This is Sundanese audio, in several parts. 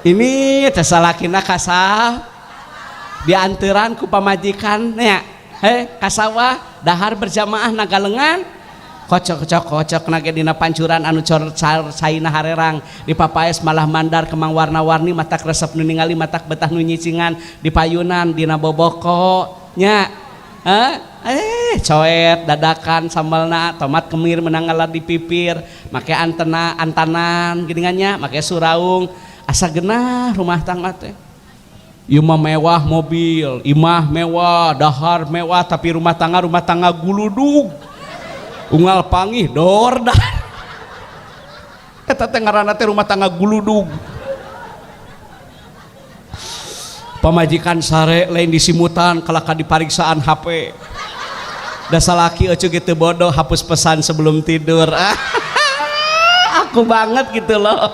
Ini teh salakina kasah dianteran ku pamajikan nya, heh, ka sawah dahar berjamaah nagalengan, kocok kocok kocok nage dina pancuran anu cor caina harerang dipapaes malah mandar kemang warna-warni, matak resep nu ningali, matak betah nu nyicingan di payunan dina boboko nya. Coet dadakan sambalna tomat kemir menang ngalar di pipir, make antena antanan geuningan nya, make suraung, asa genah rumah tangga teh. Ieu mah mewah mobil, imah mewah, dahar mewah, tapi rumah tangga, rumah tangga guludug, unggal pangih dor dah. Eta teh ngaranna teh rumah tangga guludug. Pamajikan sare lain disimutan, kalaka dipariksaan HP. Da salaki euceu gitu bodoh, hapus pesan sebelum tidur. Aku banget gitu loh.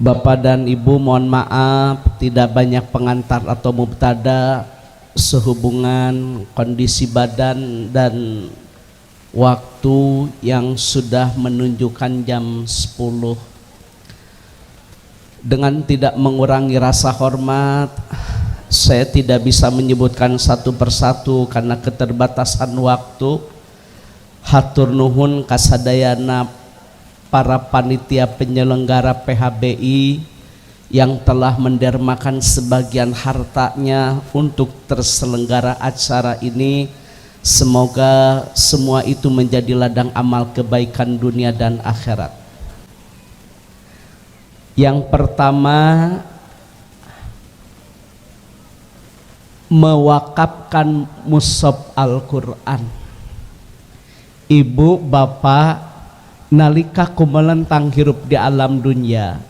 Bapak dan Ibu, mohon maaf tidak banyak pengantar atau mubtada sehubungan kondisi badan dan waktu yang sudah menunjukkan jam 10. Dengan tidak mengurangi rasa hormat, saya tidak bisa menyebutkan satu persatu karena keterbatasan waktu. Hatur nuhun kasadayana para panitia penyelenggara PHBI yang telah mendermakan sebagian hartanya untuk terselenggara acara ini. Semoga semua itu menjadi ladang amal kebaikan dunia dan akhirat. Yang pertama, mewakafkan mushaf Al-Quran. Ibu, bapak, nalika kumelentang hirup di alam dunia,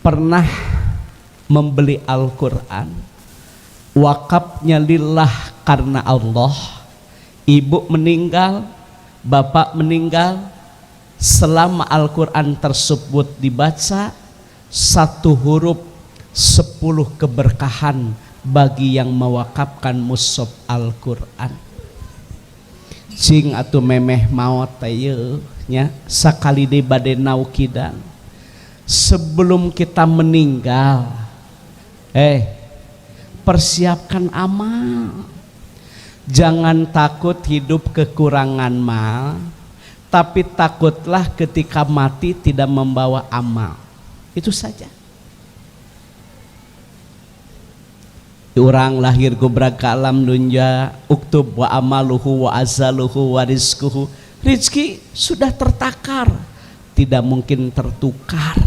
pernah membeli Al-Quran, wakafnya lillah karena Allah. Ibu meninggal, bapak meninggal, selama Al-Quran tersebut dibaca, satu huruf 10 keberkahan bagi yang mewakafkan mushaf Al-Quran. Cing atuh memeh maot teh nya, sakali deui bade naukidan. Sebelum kita meninggal, persiapkan amal. Jangan takut hidup kekurangan mal, tapi takutlah ketika mati tidak membawa amal. Itu saja. Orang lahir gobrak ke alam dunia, uktub wa amaluhu wa azaluhu wa rizkuhu. Rizki sudah tertakar, tidak mungkin tertukar.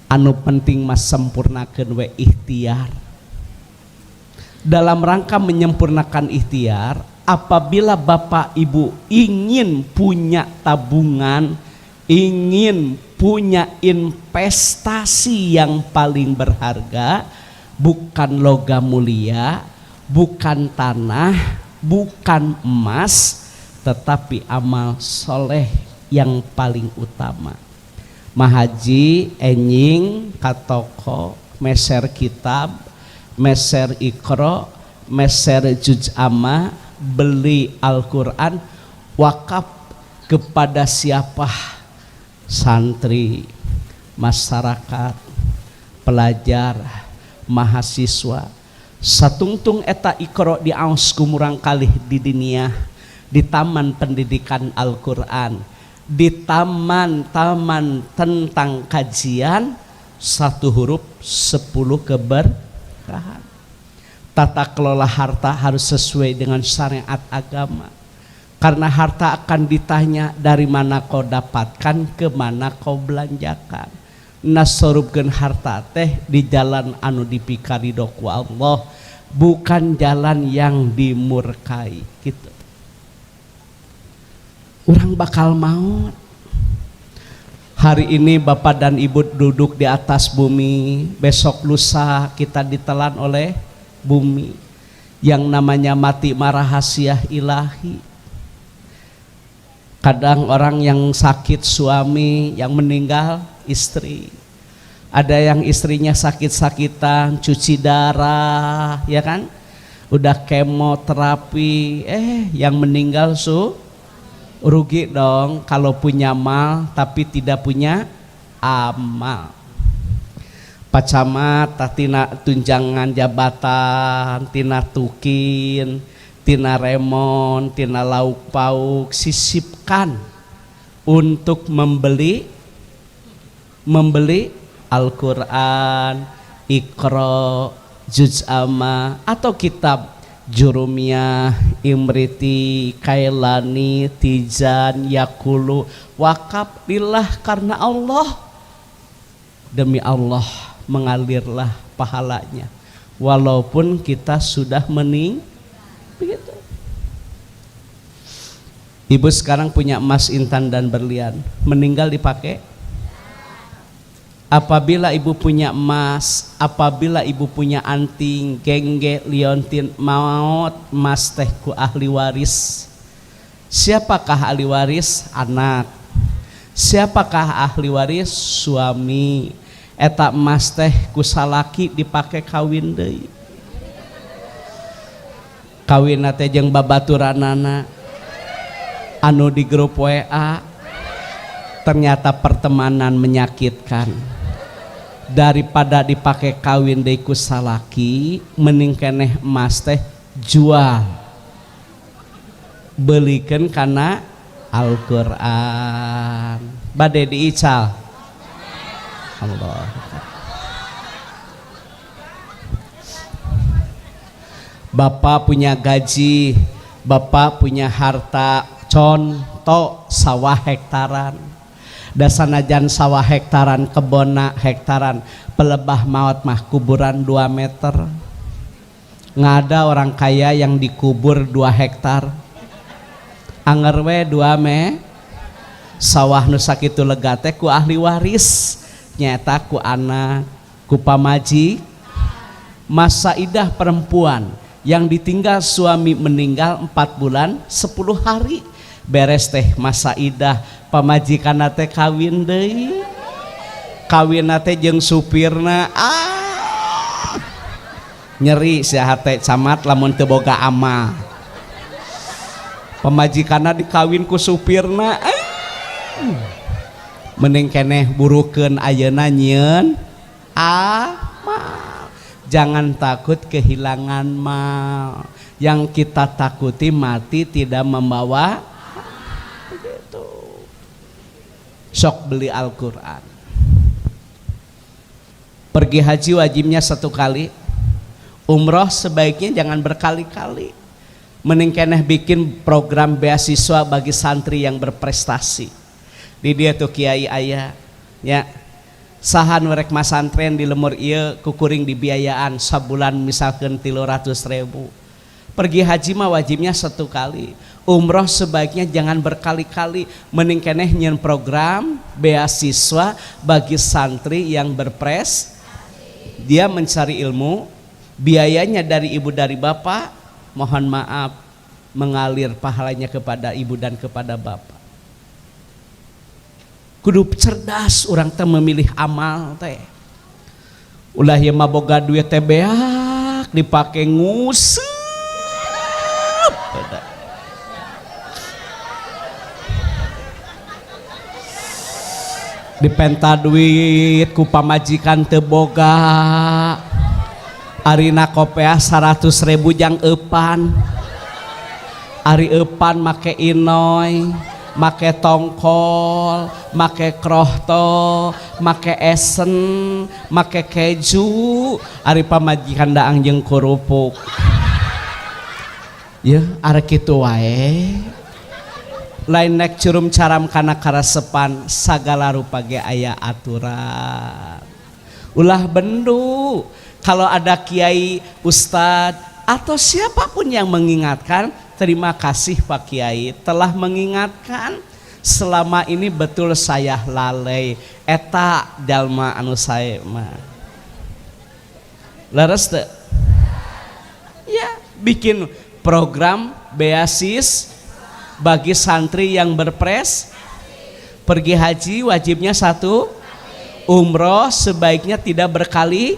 Anu penting mas sempurnakeun we ikhtiar. Dalam rangka menyempurnakan ikhtiar, apabila bapak ibu ingin punya tabungan, ingin punya investasi yang paling berharga, bukan logam mulia, bukan tanah, bukan emas, tetapi amal soleh yang paling utama. Mahaji enjing katoko meser kitab, meser ikro, meser juz amma, beli Al-Quran, wakaf kepada siapa? Santri, masyarakat, pelajar, mahasiswa. Satungtung eta ikro diaos ku murang kalih di dunia, di taman pendidikan Al-Quran, di taman-taman tentang kajian, satu huruf 10 keberkahan. Tata kelola harta harus sesuai dengan syariat agama. Karena harta akan ditanya dari mana kau dapatkan, ke mana kau belanjakan. Nasorubkeun harta teh di jalan anu dipikarido ku Allah, bukan jalan yang dimurkai gitu. Orang bakal maut. Hari ini bapak dan ibu duduk di atas bumi, besok lusa kita ditelan oleh bumi. Yang namanya mati mah rahasia ilahi. Kadang orang yang sakit suami, yang meninggal istri. Ada yang istrinya sakit-sakitan, cuci darah, ya kan? Udah kemoterapi, yang meninggal su rugi dong kalau punya mal tapi tidak punya amal. Pak Camat tina tunjangan jabatan, tina tukin, tina remon, tina lauk pauk, sisipkan untuk membeli membeli Al-Quran, Iqra, Juz Amma, atau kitab Jurumiyah, Imriti, Kailani, Tijan, Yakulu, wakaf lillah karena Allah. Demi Allah mengalirlah pahalanya walaupun kita sudah mening begitu. Ibu sekarang punya emas, intan, dan berlian, meninggal dipakai? Apabila ibu punya emas, apabila ibu punya anting, gengge, liontin, maut, emas teh ku ahli waris. Siapakah ahli waris? Anak. Siapakah ahli waris? Suami. Eta emas teh ku salaki dipake kawin deui. Kawin teh jeung babaturanana anu di grup WA. Ternyata pertemanan menyakitkan. Daripada dipakai kawin deui ku salaki, mending keneh emas teh jual, belikan karena Al-Quran. Bade diical. Allah. Bapak punya gaji, bapak punya harta, contoh sawah hektaran. Dasanajan sawah hektaran, kebona hektaran, pelebah maut mah kuburan 2 meter. Nggak ada orang kaya yang dikubur 2 hektar. Anger we 2 me. Sawah nu sakitu lega teh ku ahli waris, nyata ku anak, ku pamaji. Masa idah perempuan yang ditinggal suami meninggal 4 bulan 10 hari, beres teh masa idah, pamajikanna teh kawin deui, kawinna teh jeung supirna. Ah, nyeri sia hate camat lamun teu boga amal. Pamajikanna dikawin ku supirna. Ah. Mending keneh burukeun ayeuna nyieun amal. Jangan takut kehilangan mal. Yang kita takuti mati tidak membawa. Begitu. Sok beli Al-Quran. Pergi haji wajibnya 1 kali. Umroh sebaiknya jangan berkali-kali. Mending keneh bikin program beasiswa bagi santri yang berprestasi. Di dia tuh kiai aya ya. Saha nu rek masantren di lemur ieu kukuring dibiayaan sabulan misalkan 300.000. Pergi haji mah wajibnya 1 kali. Umroh sebaiknya jangan berkali-kali. Mending keneh nyeun program beasiswa bagi santri yang berpres. Dia mencari ilmu, biayanya dari ibu dari bapak, mohon maaf mengalir pahalanya kepada ibu dan kepada bapak. Kudu cerdas orang teh memilih amal teh. Ulah ieu mah boga duit teh beak dipake nguseup. Dipenta duit ku pamajikan teu boga. Arina kopeah 100.000 jang eupan. Ari eupan make inoy, make tongkol, make krohto, make esen, make keju. Ari pamajikan daang jeung kerupuk. Ya, ari kitu wae. Lain nek curum caram kana karasepan, sagala rupa ge aya aturan. Ulah bendu kalau ada kiai, ustad atau siapapun yang mengingatkan, terima kasih Pak Kiai telah mengingatkan. Selama ini betul saya lalai. Eta jalma anu sae mah. Leres teu? Ya, bikin program beasiswa bagi santri yang berpres. Pergi haji wajibnya 1, umroh sebaiknya tidak berkali,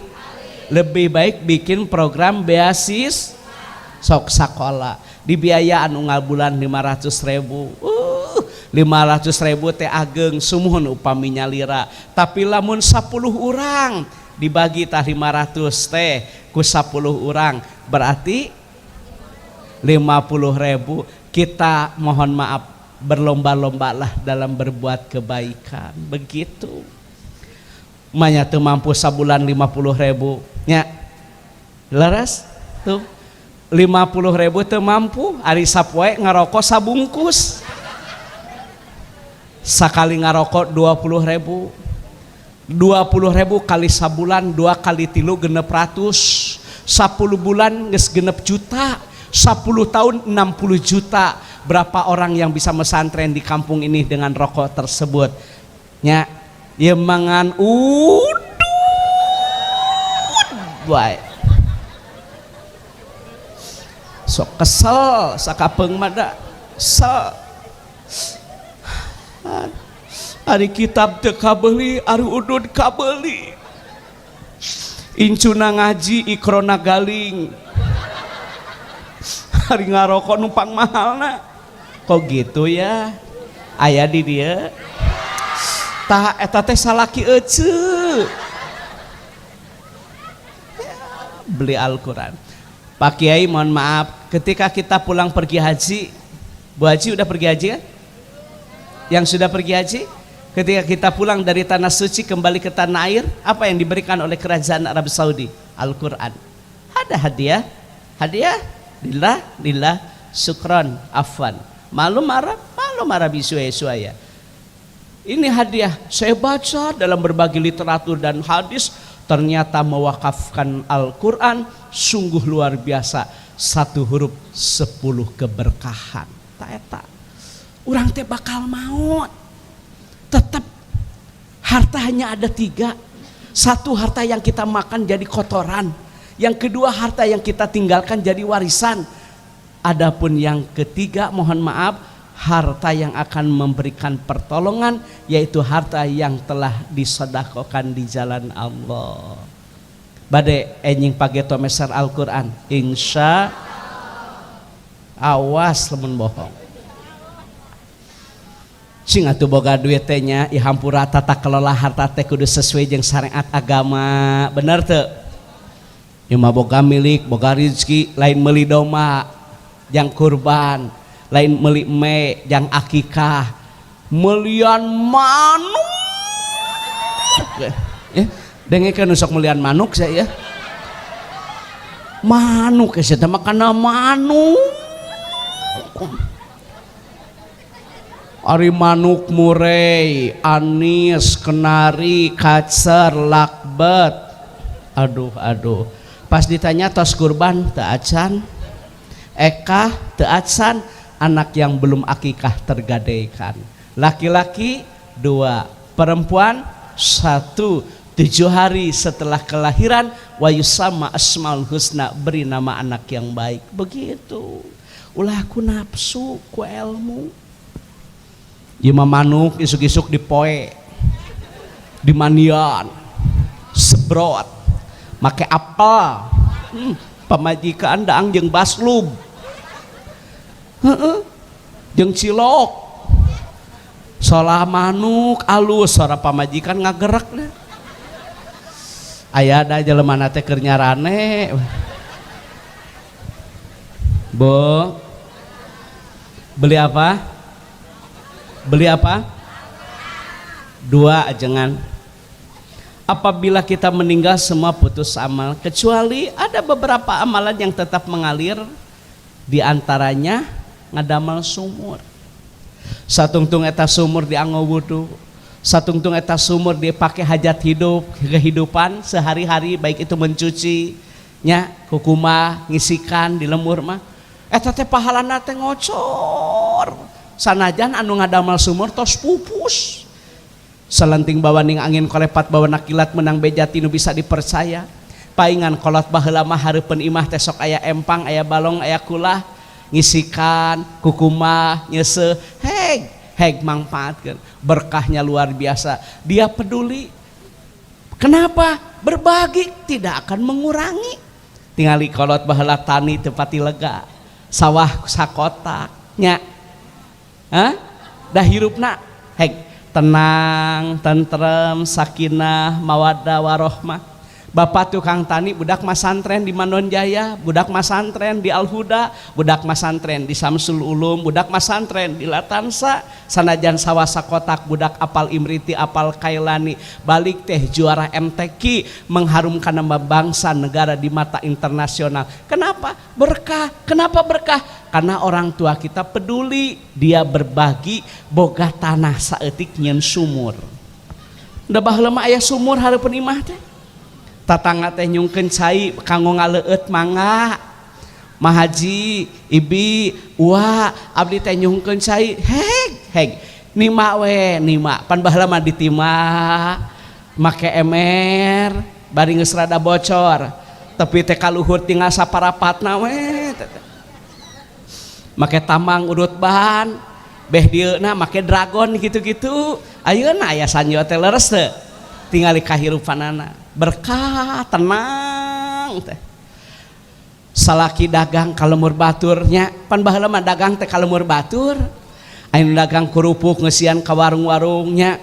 lebih baik bikin program beasiswa. Sok sakola dibiayaan unggal bulan 500 ribu. 500 ribu teh ageng sumuhun upami nyalira, tapi lamun 10 orang dibagi tah 500 teh ku 10 orang berarti 50 ribu. Kita mohon maaf, berlomba-lomba lah dalam berbuat kebaikan. Begitu manya tuh mampu sabulan 50 ribu nya, leres tuh 50 ribu tuh mampu. Ari sapoe ngarokok sabungkus, sakali ngarokok 20 ribu. 20 ribu kali sabulan dua kali tilu 600, 10 bulan geus 6 juta, 10 tahun 60 juta. Berapa orang yang bisa mesantren di kampung ini dengan rokok tersebut nya? Ya mangan udud bae, sok kesel sakapeung mah da kesel. Ari kitab teu kabeuli, ari udud kabeuli. Incuna ngaji, ikrona galing, ari ngarokok numpang mahalna. Kok gitu ya? Aya di dia tah, eta teh salaki ece ya, beli Al-Quran. Pak Kiai, mohon maaf, ketika kita pulang pergi haji, Bu Haji udah pergi haji kan? Yang sudah pergi haji, ketika kita pulang dari tanah suci kembali ke tanah air, apa yang diberikan oleh kerajaan Arab Saudi? Al-Quran. Ada hadiah, hadiah, lillah, lillah, syukron, afwan. Malum Arab, malum Arab suaya. Ini hadiah. Saya baca dalam berbagai literatur dan hadis, ternyata mewakafkan Al-Quran sungguh luar biasa. Satu huruf 10 keberkahan. Tah eta. Urang teh bakal maut. Tetap harta hanya ada tiga. Satu, harta yang kita makan jadi kotoran. Yang kedua, harta yang kita tinggalkan jadi warisan. Adapun yang ketiga, mohon maaf, harta yang akan memberikan pertolongan, yaitu harta yang telah disedekahkan di jalan Allah. Bade enjing pageto meser Al-Qur'an. Insya, awas lamun bohong. Sing atuh boga duit teh nya, hampura, tata kelola harta teh kudu sesuai jeung syariat agama. Bener teu? Ieu mah boga milik, boga rezeki, lain meuli domba jang kurban, lain meuli me jang akikah, melian manuk. Ya, dengekeun, sok melian manuk saya ya. Manuk ya, saya mah kana manuk. Ari manuk murai, anis, kenari, kacer, lakbet. Aduh, aduh. Pas ditanya tos kurban teu acan, akikah teu acan, anak yang belum akikah tergadaikan. Laki-laki dua, perempuan satu. 7 hari setelah kelahiran wayusama asmaul husna, beri nama anak yang baik. Begitu. Ulah ku nafsu, ku ilmu. Ieu mah manuk isuk-isuk dipoe, dimandian, sebrot, make apel, pamajikan daang jeung baslub, heeh, jeung cilok. Solah manuk alus, suara pamajikan ngagerak deh. Aya da jelema teh keur nyarane. Bu, beli apa? Beli apa? Dua jangan. Apabila kita meninggal, semua putus amal, kecuali ada beberapa amalan yang tetap mengalir, di antaranya ngadamal sumur. Satungtung eta sumur dianggo wudu, satungtung eta sumur dipakai hajat hidup, kehidupan sehari-hari, baik itu mencuci nya, kukumah, ngisikan di lembur mah. Eta teh pahalana teh ngocor sanajan anu ngadamal sumur tos pupus. Selenting bawaning angin kolepat bawa kilat, menang beja ti nu bisa dipercaya. Paingan kolot baheula mah hareupeun imah teh sok aya empang, aya balong, aya kulah, ngisikan, kukumah, nyeuseuh, heg heg mangfaatkeun. Berkahnya luar biasa. Dia peduli. Kenapa? Berbagi tidak akan mengurangi. Tingali kolot baheula tani teu pati lega. Sawah sakotak nya. Hah? Dah hirupna heg tenang, tentrem, sakinah, mawaddah warohmah. Bapak tukang tani, budak masantren di Mandon Jaya, budak masantren di Al-Huda, budak masantren di Samsul Ulum, budak masantren di Latansa, sanajan sawah sakotak budak apal Imriti, apal Kailani, balik teh juara MTQ, mengharumkan nama bangsa negara di mata internasional. Kenapa? Berkah. Kenapa berkah? Karena orang tua kita peduli, dia berbagi boga tanah saeutik nyeun sumur. Da baheula mah aya sumur hareupeun imah teh. Tatangga teh nyungkeun cai kanggo ngaleueut mangga. Mahaji, ibi, ua, abdi teh nyungkeun cai, heg heg. Nima we, nima. Pan baheula mah ditima make emer, bari geus rada bocor. Tapi teh kaluhur tinggal saparapatna we. Make tambang urut ban, beh dieuna make dragon gitu-gitu. Ayeuna aya sanyo teh leres teu? Tingali kahirupanana. Berkah, tenang teh. Salaki dagang ka lembur baturnya, pan baheula mah dagang teh ka lembur batur. Aya dagang kerupuk ngeusian ka warung-warungnya.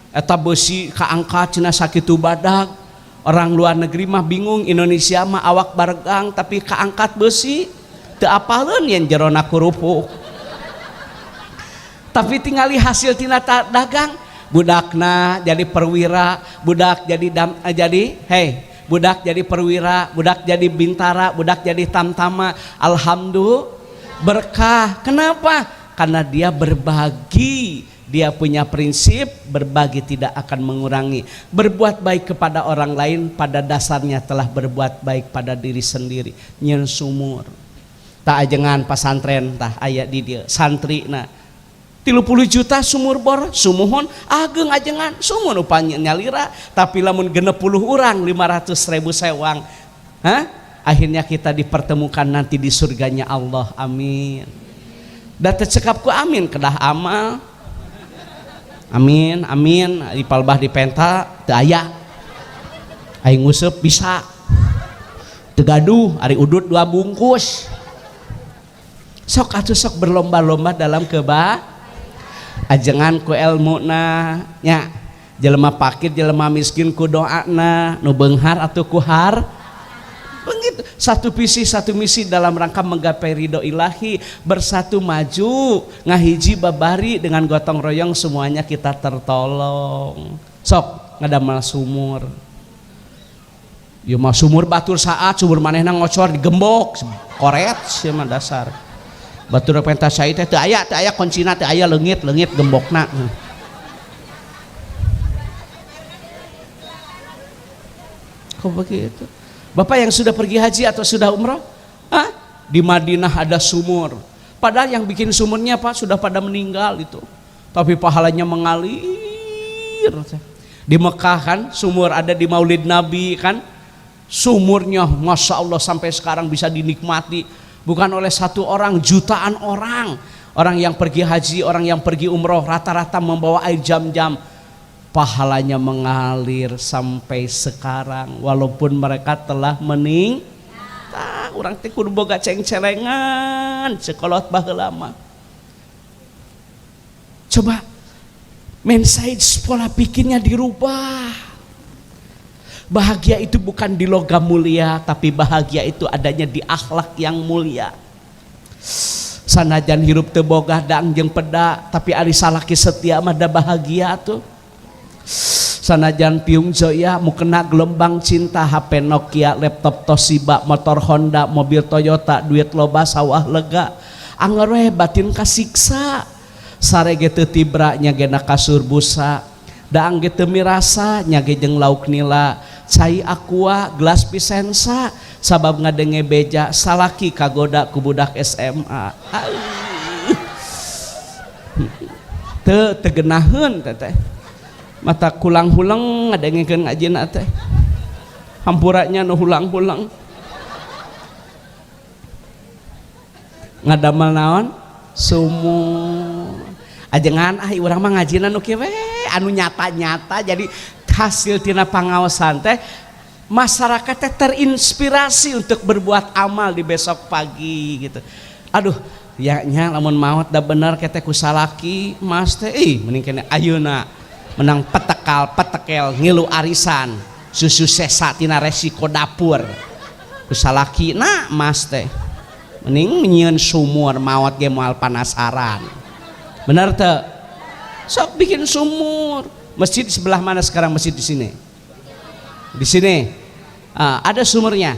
Eta beusi kaangkat cenah sakitu badag. Orang luar negeri mah bingung, Indonesia mah awak baregang tapi kaangkat beusi. Teu apaleun yen jerona kerupuk. Tapi tingali hasil tina dagang, budakna jadi perwira, budak jadi dam, jadi hei, budak jadi perwira, budak jadi bintara, budak jadi tamtama. Alhamdulillah berkah. Kenapa? Karena dia berbagi. Dia punya prinsip berbagi tidak akan mengurangi. Berbuat baik kepada orang lain pada dasarnya telah berbuat baik pada diri sendiri. Nyeun sumur. Tak ajengan pasantren tah aya di dieu santri na 30 juta sumur bor sumuhun ageng ajengan sumur upanya nyalira tapi lamun 60 orang 500.000 sewang. Hah? Akhirnya kita dipertemukan nanti di surganya Allah. Amin. Da teu cekap ku amin kedah amal. Amin amin di palbah di penta teu aya. Aing nguseup bisa. Teu gaduh ari udut 2 bungkus. Sok atuh sok berlomba-lomba dalam keba ajengan ku elmuna nya jelema pakir jelema miskin ku doana nu beunghar atuh ku har begitu. Satu visi satu misi dalam rangka menggapai ridho ilahi, bersatu maju ngahiji babari dengan gotong royong semuanya kita tertolong. Sok ngadamal sumur. Ieu mah sumur batur saat sumur manehna ngocor digembok koret sia mah dasar. Batur pentas cai teh teu aya kuncina teu aya leungit leungit gembokna. Kok begitu? Bapak yang sudah pergi haji atau sudah umroh? Hah? Di Madinah ada sumur. Padahal yang bikin sumurnya Pak sudah pada meninggal itu. Tapi pahalanya mengalir. Di Mekah kan sumur ada di Maulid Nabi kan. Sumurnya Masya Allah sampai sekarang bisa dinikmati. Bukan oleh satu orang, jutaan orang. Orang yang pergi haji, orang yang pergi umroh rata-rata membawa air jam-jam. Pahalanya mengalir sampai sekarang walaupun mereka telah mening. Tah, urang teh kudu boga ceng-celengan sekolot baheula mah. Coba mindset pola pikirnya dirubah. Bahagia itu bukan di logam mulia, tapi bahagia itu adanya di akhlak yang mulia. Sanajan hirup teu boga daang jeung peda, tapi ari salaki setia mah da bahagia tuh. Sanajan piung joya mukena gelombang cinta, HP Nokia, laptop Toshiba, motor Honda, mobil Toyota, duit loba, sawah lega. Angger we batin kasiksa. Sare ge teu tibra nya gena kasur busa. Daang ge teu mirasa nya ge jeung lauk nila. Cai aqua gelas pisensa sabab ngadenge beja salaki kagoda ku budak SMA. Teu tegenaheun teteh. Mata kulang-hulang ngadengekeun ngajina teh. Hampuranya nu hulang-hulang. Ngadamel naon? Sumur. Ajengan ah urang mah ngajina nu kieu we anu nyata-nyata jadi hasil tina pangaosan teh Masyarakatnya terinspirasi untuk berbuat amal di besok pagi gitu. Aduh, ya nya lamun maot da bener kete ku salaki mas teh, ih mending kene ayeuna menang petekal petekel ngilu arisan susu sesa tina resiko dapur ku salaki na mas teh, mending nyieun sumur, maot ge moal panasaran. Bener teu? Sok bikin sumur. Masjid sebelah mana sekarang? Masjid di sini, di sini. Ah, ada sumurnya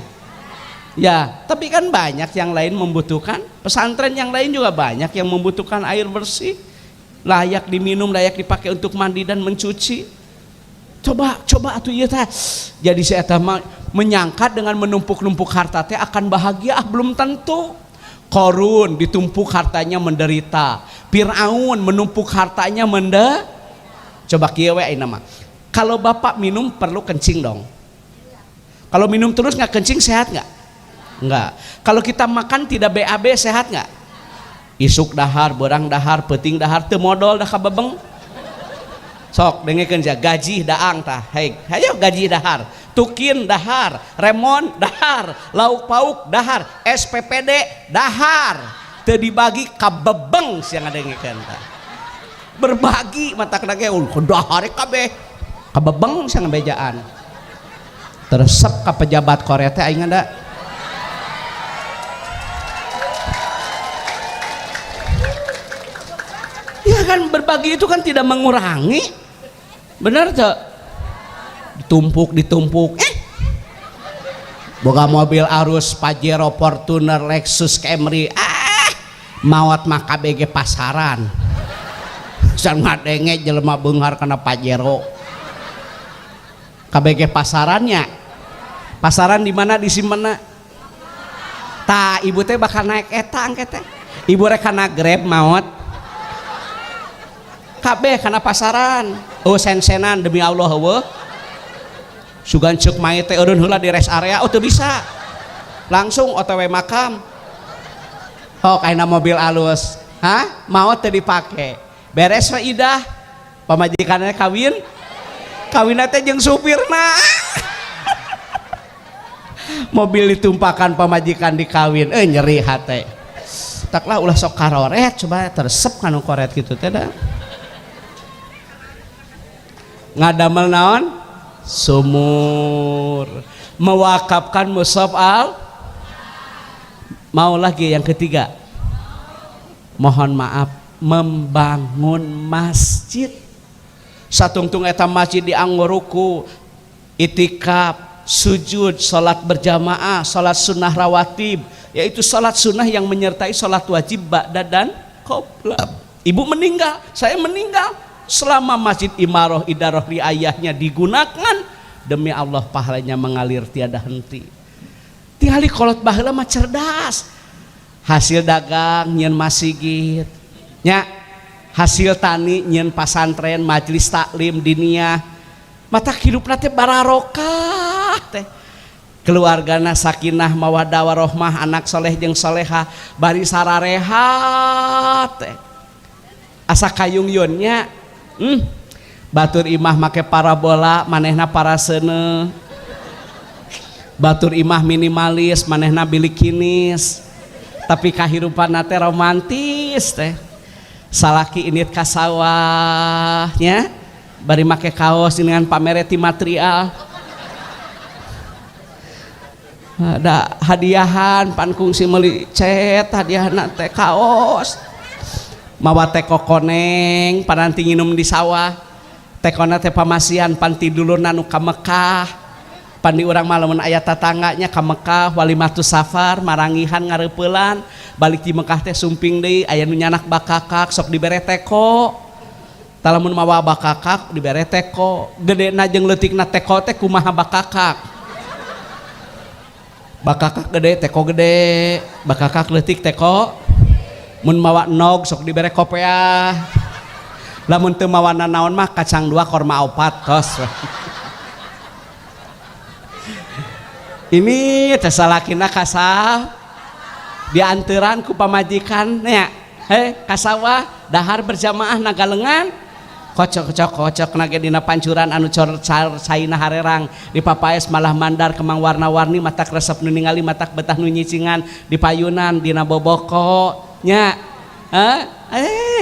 ya, tapi kan banyak yang lain membutuhkan. Pesantren yang lain juga banyak yang membutuhkan air bersih, layak diminum, layak dipakai untuk mandi dan mencuci. Coba coba atuh ieu teh. Jadi saya teh menyangka dengan menumpuk-numpuk harta teh akan bahagia, ah, belum tentu. Korun ditumpuk hartanya menderita, Fir'aun menumpuk hartanya mende. Coba kieu we ayeuna mah. Kalau bapak minum perlu kencing dong. Kalau minum terus nggak kencing, sehat nggak? Nggak. Kalau kita makan tidak BAB, sehat nggak? Isuk dahar, beurang dahar, peuting dahar, teu modol dah kabebeng. Sok dengekeun ja, gaji daang tah. Hei, hayo gaji dahar, tukin dahar, remon dahar, lauk pauk dahar, SPPD dahar. Teu dibagi kabebeng sia ngadengekeun tah. Berbagi matakna ge dahar kabeh. Kabebeng sia ngabejaan. Teresep ka pejabat Korea teh aing da. Ya kan, berbagi itu kan tidak mengurangi. Benar tuh? Ditumpuk ditumpuk. Eh. Boga mobil arus Pajero, Fortuner, Lexus, Camry. Ah, mawat mah KBG pasaran. San ngadenge jelema beunghar kana Pajero. KBG pasarannya. Pasaran di mana disimpenna? Tah, ibu teh bakal naik eta angke teh. Ibu rek kana Grab maot. Kabeh kana pasaran. Oh, sen-senan, demi Allah eueuh. Sugan ceuk mayit teh eureun heula di rest area, oh teu bisa. Langsung OTW makam. Oh, kaina mobil alus. Hah? Maot teu dipake. Beres we idah. Pamajikanna kawin. Kawinna teh jeung supirna. Mobil ditumpakan, pamajikan dikawin, eh nyeri hate. Taklah ulah sok karoret, coba teresep kanu koret gitu teh da. Ngadamel naon? Sumur. Mewakafkan mushaf al. Mau lagi yang ketiga. Mohon maaf, membangun masjid. Satungtung eta masjid di ruku, itikaf, sujud, salat berjamaah, salat sunnah rawatib, yaitu salat sunnah yang menyertai salat wajib ba'da dan qobla. Ibu meninggal, saya meninggal, selama masjid imaroh idaroh riayahnya digunakan, demi Allah pahalanya mengalir tiada henti. Tingali kolot baheula mah cerdas. Hasil dagang nyieun masjid nya, hasil tani nyieun pasantren, majelis taklim diniyah. Matak hidupna teh bararokah teh, keluargana sakinah mawadah warohmah, anak soleh jeung soleha, bari sararehat teh asa kayungyun nya. Batur imah make parabola, manehna paraseuneu. Batur imah minimalis, manehna bilikinis, tapi kahirupan teh romantis teh. Salaki indit ka sawah nya, bari make kaos dengan pamereti material, ada hadiahan pan kungsi meuli cet, hadiahna teh kaos, mawa teko koneng pananti nginum di sawah. Tekona teh pamasihan pan ti dulurna nu ka Mekah. Pan di urang mah lamun aya tatangganya ka Mekah walimatus safar, marangihan, ngareupeulan, balik di Mekah teh sumping deui, aya nu nyanak bakakak sok dibere teko. Tah, lamun mawa bakakak dibere teko, gedena jeung leutikna teko teh kumaha bakakak? Bakakak gede, teko gede. Bakakak leutik, teko. Mun mawa nog sok dibere kopeah. Lamun teu mawa nanaon mah kacang dua, korma opat, tos. Ini teh salakina kasah dianteran ku pamajikan nya, heh ka sawah, dahar berjamaah nagalengan. Kocok-kocok nage dina pancuran anu cor caina harerang dipapaes malah mandar kemang warna-warni matak resep nu ningali matak betah nu nyicingan dipayunan dina boboko nya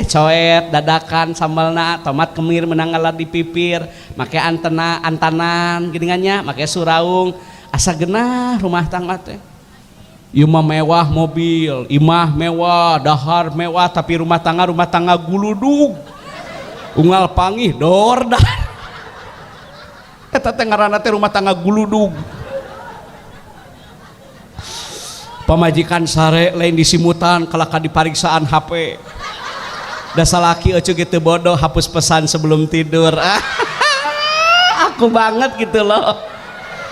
coet dadakan sambalna tomat kemir menang ngalar di pipir make antena antanan geuningan nya make suraung asa genah rumah tangga teh. Ieu mah mewah mobil, imah mewah, dahar mewah, tapi rumah tangga guludug. Unggal pangih dor dah. Eta teh ngaranna teh rumah tangga guludug. Pamajikan sare lain disimutan kalaka dipariksaan HP. Da salaki euceuk gitu bodoh hapus pesan sebelum tidur. Aku banget gitu loh.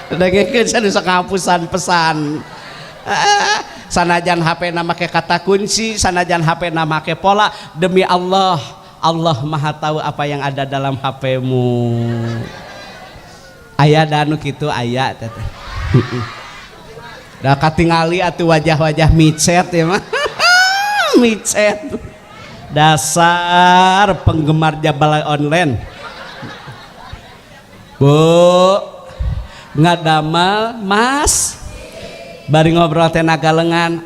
Dengekeun cenah sok ngapusan pesan. Sanajan HP na make kata kunci, sanajan HP na make pola, demi Allah, Allah Maha tahu apa yang ada dalam HP-mu. Aya da anu kitu aya teh. Da katingali atuh wajah-wajah micet ya mah. Micet. Dasar penggemar jabal online. Bu, ngadamal Mas. Bari ngobrol teh nagalengan.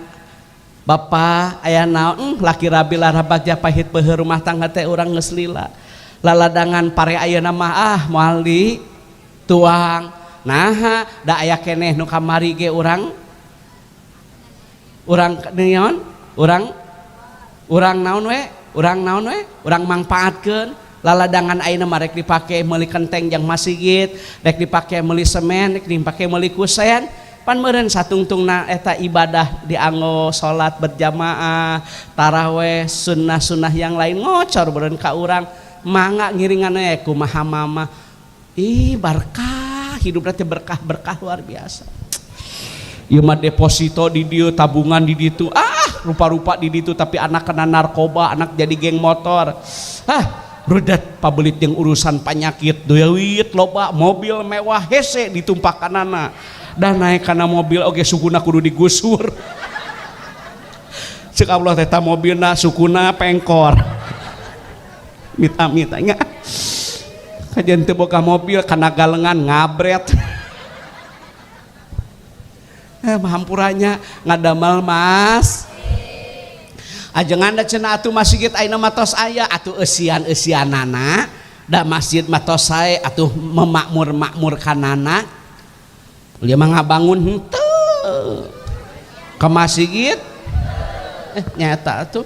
Bapak aya naon laki rabi lara bagja pahit peuheur rumah tangga teh urang geus lila. Laladangan pare ayeuna mah ah moal di tuang. Naha da aya keneh nu kamari ge urang urang naon? Urang naon we? Urang naon we? Urang mangpaatkeun. Laladangan ayeuna mah rek dipake meuli kenteng jang masigit, rek dipake meuli semen, rek dipake meuli kusen. Pan meureun satungtungna eta ibadah dianggo salat berjamaah, taraweh, sunnah-sunnah yang lain ngocor meureun ka urang. Mangga ngiringan we kumaha mama. Ih barkah, hidupna teh berkah-berkah luar biasa. Ieu mah deposito di dieu, tabungan di ditu. Ah, rupa-rupa di ditu tapi anak kena narkoba, anak jadi geng motor. Ah, rudet pabelit jeung urusan penyakit, duit loba, mobil mewah hese ditumpakanana. Dah naik kana mobil oge sukuna kudu digusur. Cek Allah teh mobilna sukuna pengkor. Mita-mita nya. Kajian teu boga mobil kana galengan ngabret. Hampuranya ngadamal Mas. Ajengan da cenah atuh masjid ayeuna mah tos aya atuh eusian-eusianana da masjid mah tos sae atuh memakmur-makmurkanana. Dia mah ngabangun henteu ke masjid nyata atuh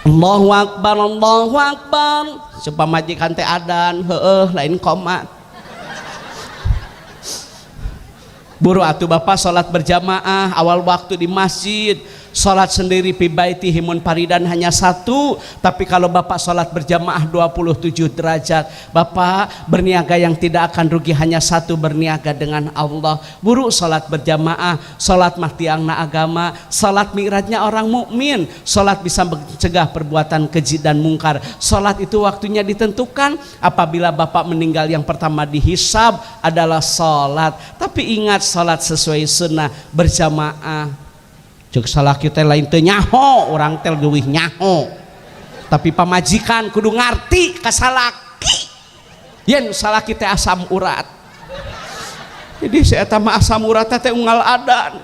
Allahu Akbar Allahu Akbar supaya majikan teh adan heueuh lain komat. Buru atuh bapak salat berjamaah awal waktu di masjid. Salat sendiri fi baitihi munfaridan hanya satu, tapi kalau bapak salat berjamaah 27 derajat. Bapak berniaga yang tidak akan rugi hanya satu, berniaga dengan Allah. Buru salat berjamaah, salat mah tiangna agama, salat mi'rajnya orang mukmin, salat bisa mencegah perbuatan keji dan mungkar. Salat itu waktunya ditentukan. Apabila bapak meninggal yang pertama dihisab adalah salat. Tapi ingat, salat sesuai sunnah berjamaah. Cek salaki teh lain teu nyaho, urang teh leuwih nyaho. Tapi pamajikan kudu ngarti ka salaki. Yen salaki teh asam urat. Jadi si eta mah asam urat teh unggal adan.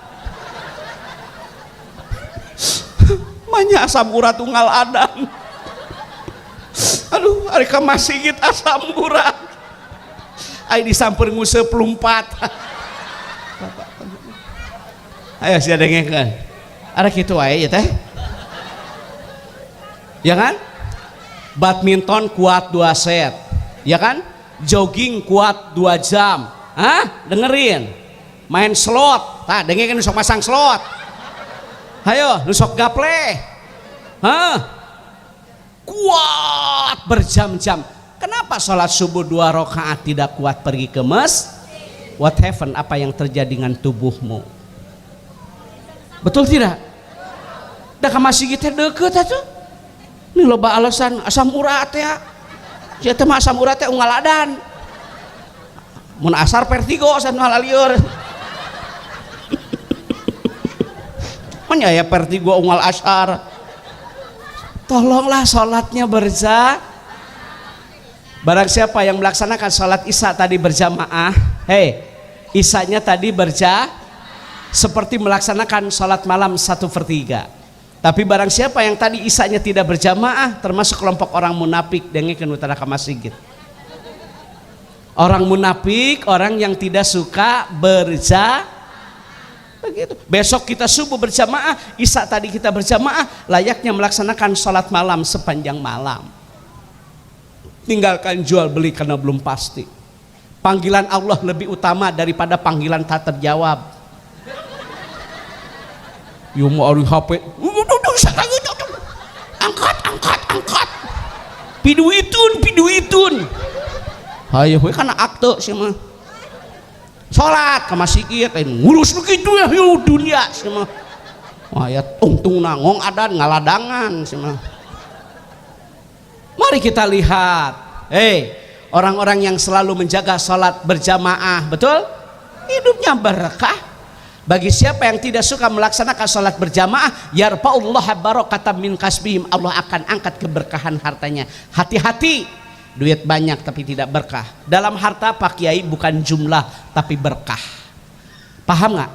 Manya asam urat unggal adan. Aduh, ari ka masjid asam urat. Ai disamper nguseup lumpat. Ayo sia dengekeun. Ada kitu wae ya teh. Ya kan? Badminton kuat 2 set. Ya kan? Jogging kuat 2 jam. Hah? Dengerin. Main slot. Tah, dengekeun nu sok masang slot. Hayo, nu sok gaple. Hah? Kuat berjam-jam. Kenapa sholat subuh 2 rakaat tidak kuat pergi ke masjid? What happened? Apa yang terjadi dengan tubuhmu? Betul tidak? Da ka masjid teh deukeut atuh. Ini loba alasan asam urat ya. Sia teh mah asam urat teh unggal adan. Mun asar vertigo san halalieur. Mun aya vertigo unggal asar. Tolonglah salatnya berjamaah. Barang siapa yang melaksanakan sholat Isya tadi berjamaah, hei, Isyanya tadi seperti melaksanakan sholat malam 1/3. Tapi barang siapa yang tadi Isyanya tidak berjamaah, termasuk kelompok orang munafik, dengekeun utara ka masjid. Orang munafik, orang yang tidak suka begitu. Besok kita subuh berjamaah, Isya tadi kita berjamaah, layaknya melaksanakan sholat malam sepanjang malam. Tinggalkan jual beli karena belum pasti. Panggilan Allah lebih utama daripada panggilan tak terjawab. Ieu mau ari HP. Angkat, angkat, angkat. Piduitun, piduitun. Hayo we kana akte sia mah. Salat ka masjid, ngurus nu kitu ya dunia sia mah. Wah ya, tungtung nangong adan ngaladangan sia mah. Mari kita lihat. Hei, orang-orang yang selalu menjaga salat berjamaah, betul? Hidupnya berkah. Bagi siapa yang tidak suka melaksanakan salat berjamaah, yarfa'ullah barakatan min kasbihim. Allah akan angkat keberkahan hartanya. Hati-hati, duit banyak tapi tidak berkah. Dalam harta, Pak Kiai, bukan jumlah tapi berkah. Paham nggak?